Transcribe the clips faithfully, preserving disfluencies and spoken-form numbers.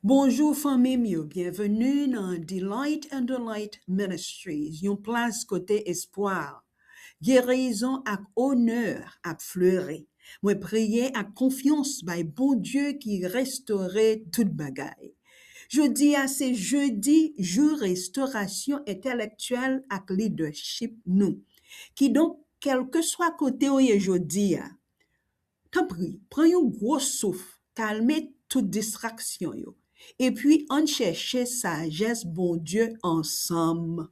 Bonjou fanmi m yo, byenveni nan Delight and Delight Ministries, yon plas kote espwa, gerizon ak onè ap fleri. Mwen priye ak konfyans bay Bondye ki restore tout bagay. Jodi a se jedi, jou restorasyon entèlektyèl ak lidèchip nou. Kidonk, kèlkeswa kote w ye jodi a, tanpri, pran yon gwo souf, kalme tout distraksyon yo, epi ann chèche sajès Bondye ansanm.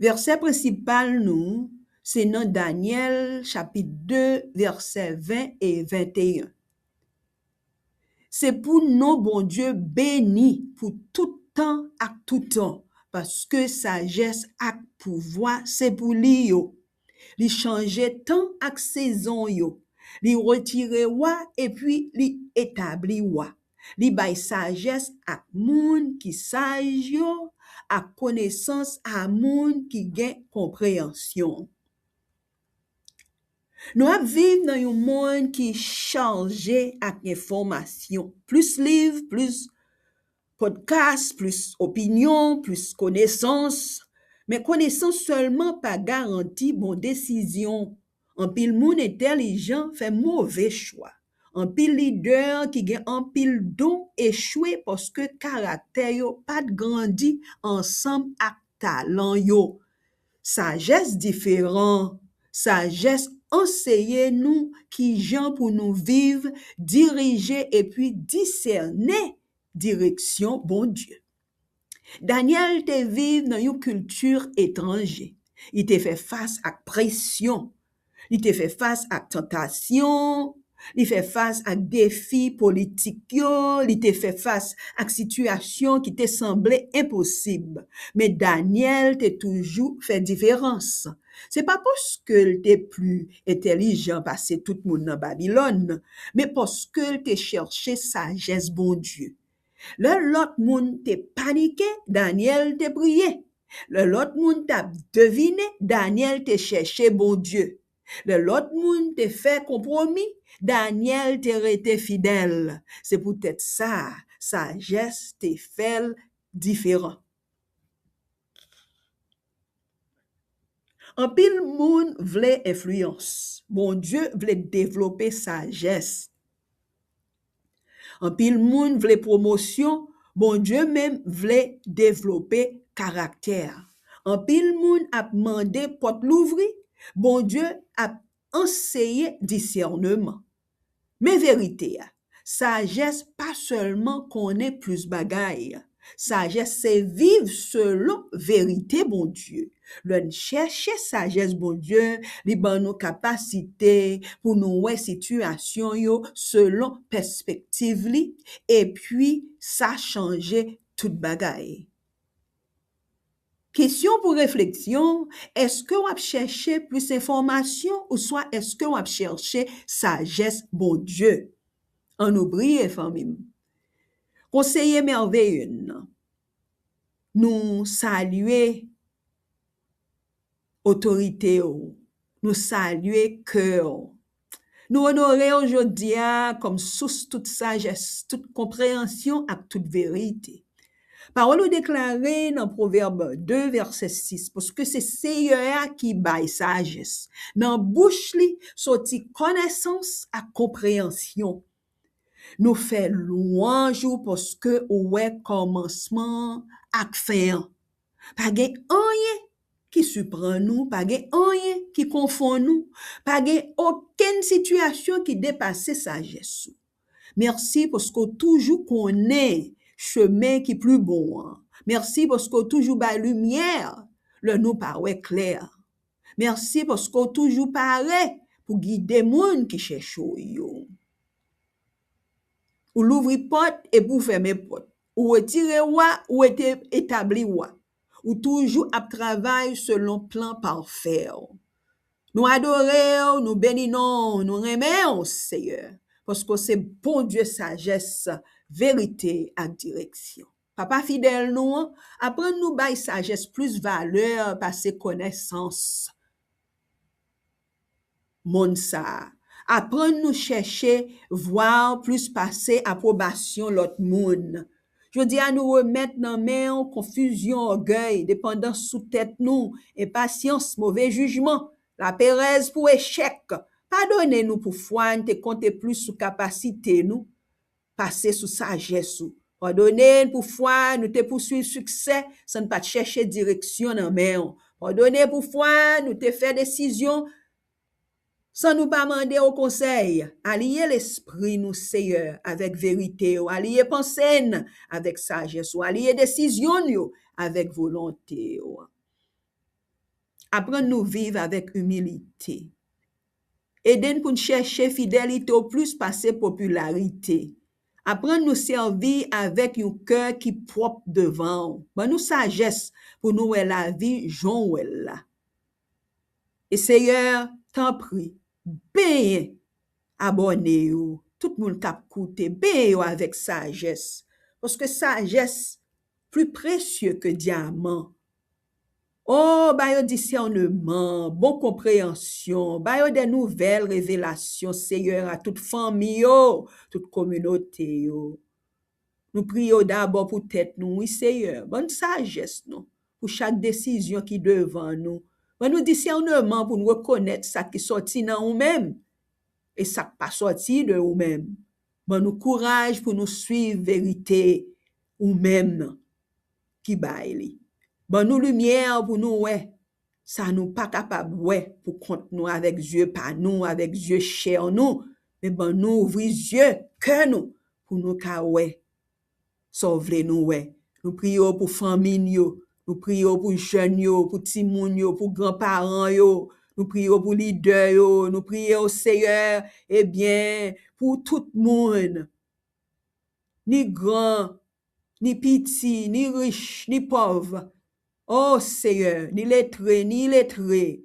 Vèsè prensipal nou se nan Danyèl chapit de, vèsè ven e venteyen. Se pou non Bondye beni pou tout tan ak tout tan, paske sajès ak pouvwa se pou li yo. Li chanje tan ak sezon yo. Li retire wa epi li etabli wa. Li bay sajès ak moun ki saj yo, ak konesans a moun ki gen konpreyansyon. Nou ap viv nan yon monn ki chaje ak enfòmasyon. Plis liv, plis podcast, plis opinyon, plis konesans. Men konesans sèlman pa garanti bon desizyon. Anpil moun entèlijan fè move chwa. Anpil lidè ki gen anpil don echwe paske karaktè yo pa t grandi ansanm ak talan yo. Sajès diferan. Sajès anseye nou kijan pou nou viv, dirije epi disène direksyon Bondye. Danyèl te viv nan yon kilti etranje. Li te fè fas ak presyon. Li te fè fas ak tantasyon. Li fè fas ak defi politik yo. Li te fè fas ak sitiyasyon ki te sanble enposib. Men Danyèl te toujou fè diferans. Se pa paske l te pli entèlijan pase tout moun nan Babilòn, men paske l te chèche sajès Bondye. Lè lòt moun te panike, Danyèl te priye. Lè lòt moun t ap devine, Danyèl te chèche Bondye. Lè lòt moun te fè konpwomi, Danyèl te rete fidèl. Se poutèt sa, sajès te fè l diferan. Anpil moun vle enfliyans. Bondye vle devlope sajès. Anpil moun vle pwomosyon. Bondye menm vle devlope karaktè. Anpil moun ap mande pòt louvri. Bondye ap anseye disèneman. Men verite a, sajès pa sèlman konnen plis bagay. Sajès se viv selon verite Bondye. Lè n chèche sajès Bondye, li ban nou kapasite pou nou wè sitiyasyon yo selon pèspektiv li, epi sa chanje tout bagay. Kesyon pou refleksyon, èske w ap chèche plis enfòmasyon ouswa èske w ap chèche sajès Bondye? Ann nou priye, fanmi m. Konseye mèveye n nan, nou salye otorite w, nou salye kè w. Nou onore w jodi a kòm sous tout sajès, tout konpreyansyon ak tout verite. Pawòl ou deklare nan Pwovèb de, vèsè sis, paske se Seyè a ki bay sajès. Nan bouch li soti konesans ak konpreyansyon. Nou fè lwanj ou paske ou wè kòmansman an ak fen an. Pa gen anyen ki siprann ou, pa gen anyen ki konfonn ou, pa gen okenn sitiyasyon ki depase sajès ou. Mèsi paske w toujou konnen chemen ki pli bon an. Mèsi paske w toujou bay limyè lè nou pa wè klè. Mèsi paske w toujou pare pou gide moun ki chèche w yo. Ou louvri pòt epi w fèmen pòt. Ou retire wa, ou rete etabli wa. Ou toujou ap travay selon plan pafè w. Nou adore w, nou beni non w, nou renmen w, Seyè, paske w se Bondye sajès, verite ak direksyon. Papa fidèl nou an, aprann nou bay sajès plis valè pase konesans monn sa a. Aprann nou chèche vwa w plis pase apwobasyon lòt moun. Jodi a, nou remèt nan men w konfizyon, ògèy, depandans sou tèt nou, enpasyans, move jijman, laperèz pou echèk. Padone nou pou fwa n te konte plis sou kapasite nou pase sou sajès ou. Padone n pou fwa nou te pouswiv siksè san n pa t chèche direksyon nan men w. Padone pou fwa nou te fè desizyon san nou pa mande w konsèy. Aliye lespri nou, Seyè, avèk verite w. Aliye panse n avèk sajès ou. Aliye desizyon n yo avèk volonte w. Aprann nou viv avèk imilite. Ede n pou n chèche fidelite w plis pase popilarite. Aprann nou sèvi avèk yon kè ki pwòp devan w. Ban nou sajès pou nou wè lavi jan w wè l la. E Seyè, tanpri, benyen abòne yo, tout moun k ap koute, benyen yo avèk sajès. Paske sajès pli presye ke dyaman. O, ba yo disèneman, bon konpreyansyon, ba yo de nouvèl revelasyon, Seyè, a tout fanmi yo, tout kominote yo. Nou priye w dabò pou tèt nou, wi, Seyè. Ban n sajès nou pou chak desizyon ki devan nou. Ban nou disèneman pou n rekonèt sa ki sòti nan ou menm e sa k pa sòti de ou menm. Ban nou kouraj pou nou swiv verite ou menm nan ki bay li. Ban nou limyè pou nou wè sa nou pa kapab wè pou kont nou avèk zye pa nou, avèk zye chè nou, men ban nou ouvri zye kè nou pou nou ka wè sa w vle nou wè. Nou priye w pou fanmi n yo, nou priye w pou jèn yo, pou timoun yo, pou granparan yo, nou priye w pou lidè yo, nou priye w, Seyè, ebyen, pou tout moun, ni gran, ni piti, ni rich, ni pòv. O Seyè, ni letre, ni iletre.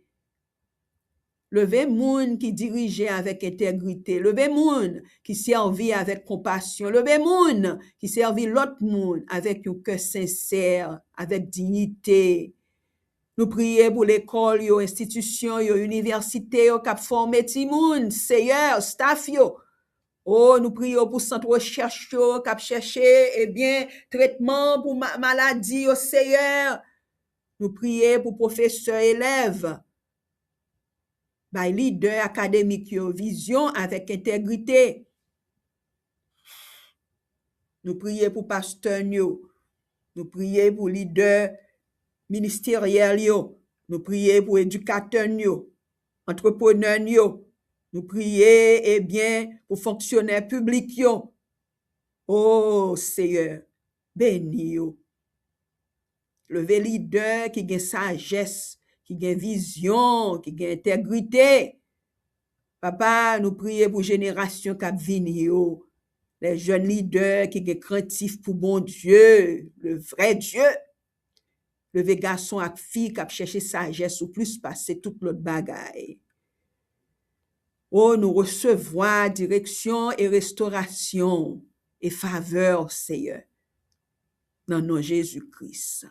Leve moun ki dirije avèk entegrite. Leve moun ki sèvi avèk konpasyon. Leve moun ki sèvi lòt moun avèk yon kè sensè, avèk diyite. Nou priye pou lekòl yo, enstitisyon yo, inivèsite yo k ap fòme timoun, Seyè, staff yo. O, nou priye w pou sant rechèch yo k ap chèche, ebyen, tretman pou ma-, maladi yo, Seyè. Nou priye pou pwofesè, elèv. Bay lidè akademik yo vizyon avèk entegrite. Nou priye pou pastè n yo. Nou priye pou lidè ministeryèl yo. Nou priye pou edikatè n yo, antreprenè n yo. Nou priye, ebyen, pou fonksyonè piblik yo. O Seyè, beni yo. Leve lidè ki gen sajès, ki gen vizyon, ki gen entegrite. Papa, nou priye pou jenerasyon k ap vini yo. Lè jèn lidè ki gen krentif pou Bondye, le vrè Dye. Leve gason ak fi k ap chèche sajès ou plis pase tout lòt bagay. O, nou resevwa direksyon e restorasyon e favè, Seyè, nan non Jezi Kris.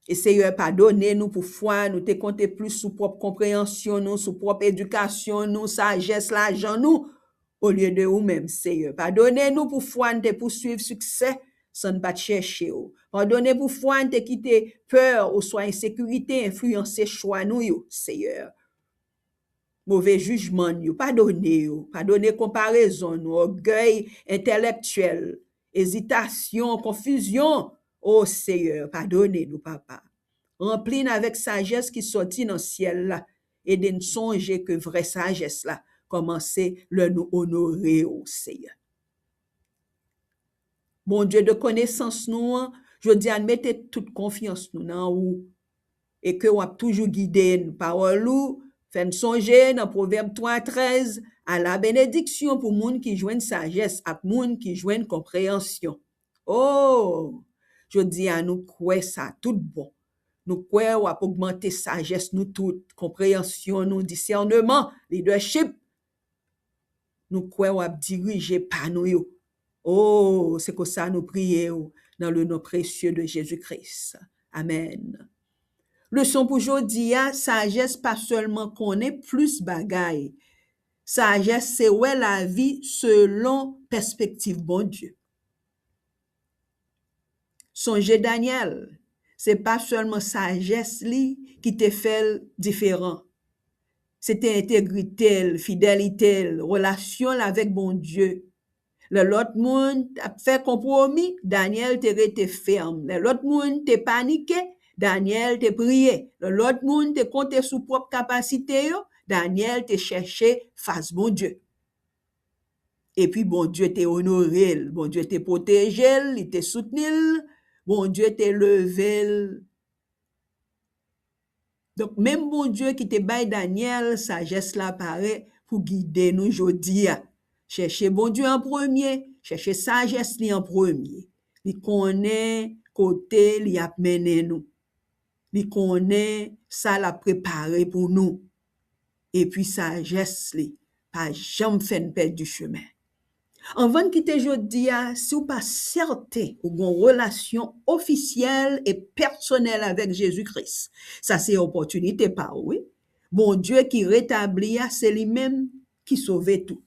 E Seyè, padone nou pou fwa nou te konte plis sou pwòp konpreyansyon nou, sou pwòp edikasyon nou, sajès, lajan nou, olye de ou menm, Seyè. Padone nou pou fwa n te pouswiv siksè san n pa t chèche w. Padone pou fwa n te kite pè oswa ensekirite enfliyanse chwa nou yo, Seyè. Move jijman n yo, padone yo. Padone konparezon nou, ògèy entèlèktyèl, ezitasyon, konfizyon. O Seyè, padone nou, Papa. Ranpli n avèk sajès ki sòti nan syèl la. Ede n sonje ke vrè sajès la kòmanse lè nou onore w, Seyè. Bondye de konesans nou an, jodi a n mete tout konfyans nou nan ou e ke w ap toujou gide n. Pawòl ou fè n sonje nan Pwovèb twa trèz, ala benediksyon pou moun ki jwenn sajès ak moun ki jwenn konpreyansyon. O! Jodi a, nou kwè sa tout bon. Nou kwè w ap ogmante sajès nou tout, konpreyansyon nou, disèneman, lidèchip. Nou kwè w ap dirije pa nou yo. O, se konsa nou priye w nan le non presye de Jezi Kris. Amèn. Leson pou jodi a, sajès pa sèlman konnen plis bagay, Sajès se wè lavi selon pèspektiv Bondye. Sonje Danyèl, se pa sèlman sajès li ki te fè l diferan. Se te entegrite l, fidelite l, relasyon l avèk Bondye. Lè lòt moun t ap fè konpwomi, Danyèl te rete fèm. Lè lòt moun te panike, Danyèl te priye. Lè lòt moun te konte sou pwòp kapasite yo, Danyèl te chèche fas Bondye. Epi Bondye te onore l, Bondye te pwoteje l, li te soutni l, Bondye te leve l. Donk, menm Bondye ki te bay Danyèl sajès la pare pou gide nou jodi a. Chèche Bondye an premye, chèche sajès li an premye. Li konnen kote li ap mennen nou. Li konnen sa l ap prepare pou nou. Epi sajès li pa janm fè n pèdi chemen. Anvan n kite jodi a, si w pa sèten ou gen yon relasyon ofisyèl e pèsonèl avèk Jezi Kris, sa se opòtinite pa w, wi. Bondye ki retabli a, se li menm ki sove tou.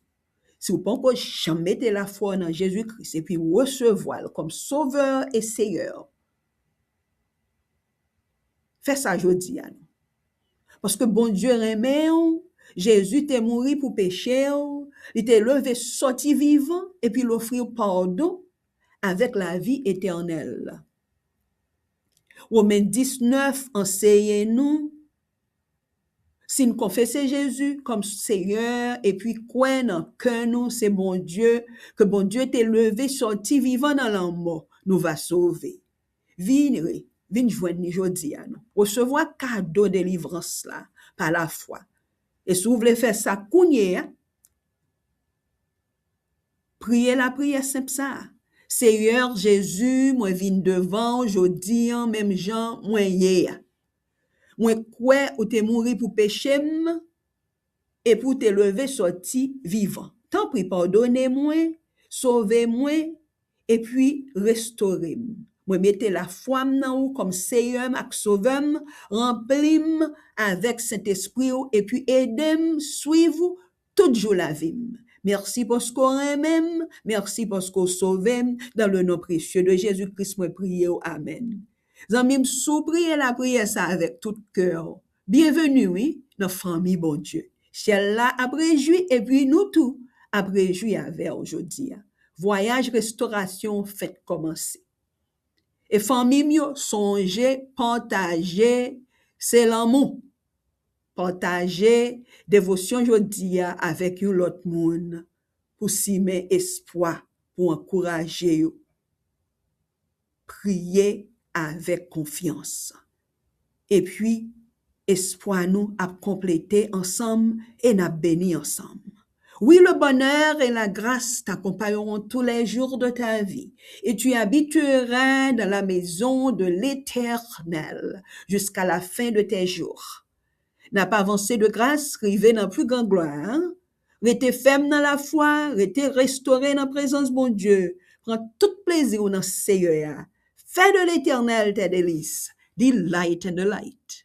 Si w poko janm mete lafwa w nan Jezi Kris epi resevwa l kòm Sovè e Seyè, fè sa jodi a non. Paske Bondye renmen w, Jezi te mouri pou peche w, li te leve sòti vivan epi l ofri w padon avèk lavi etènèl. Women diznèf anseye nou, si n konfese Jezi kòm Seyè epi kwè nan kè nou se Bondye, ke Bondye te leve sòti vivan nan lanmò, nou va sove. Vini, vin jwenn li jodi a non. Resevwa kado delivrans la pa lafwa. E si w vle fè sa kounye a, priye lapriyè senp sa a. Seyè Jezi, mwen vin devan w jodi a menm jan mwen ye a. Mwen kwè ou te mouri pou peche m, epi w te leve sòti vivan. Tanpri, padone mwen, sove mwen, epi restore m. Mwen mete lafwa m nan ou kòm Seyè m ak Sovè m, ranpli m avèk Sentespri w, epi ede m swiv ou tout jou lavi m. Mèsi paske w renmen m, mèsi paske w sove m. Dans le nom précieux de Jésus-Christ, mwen priye w. Amèn. Zanmi m, si w priye lapriyè sa avèk tout kè w, byenveni, wi, nan fanmi Bondye. Syèl la ap rejwi, epi nou tou ap rejwi avè w jodi a. Vwayaj restorasyon w fèk kòmanse. E fanmi m yo, sonje, pataje, se lanmou. Pataje devosyon jodi a avèk yon lòt moun pou simen espwa, pou ankouraje yo. Priye avèk konfyans. Epi, espwa nou ap konplete ansanm e n ap beni ansanm. Oui, le bonheur et la grâce t'accompagneront tous les jours de ta vie, et tu habiteras dans la maison de l'Éternel jusqu'à la fin de tes jours. N ap avanse de gras, rive nan pli gran glwa a. Rete fèm nan lafwa, rete restore nan prezans Bondye. Pran tout plezi w nan Seyè a. Fais de l'Éternel tes délices. Delight in the light.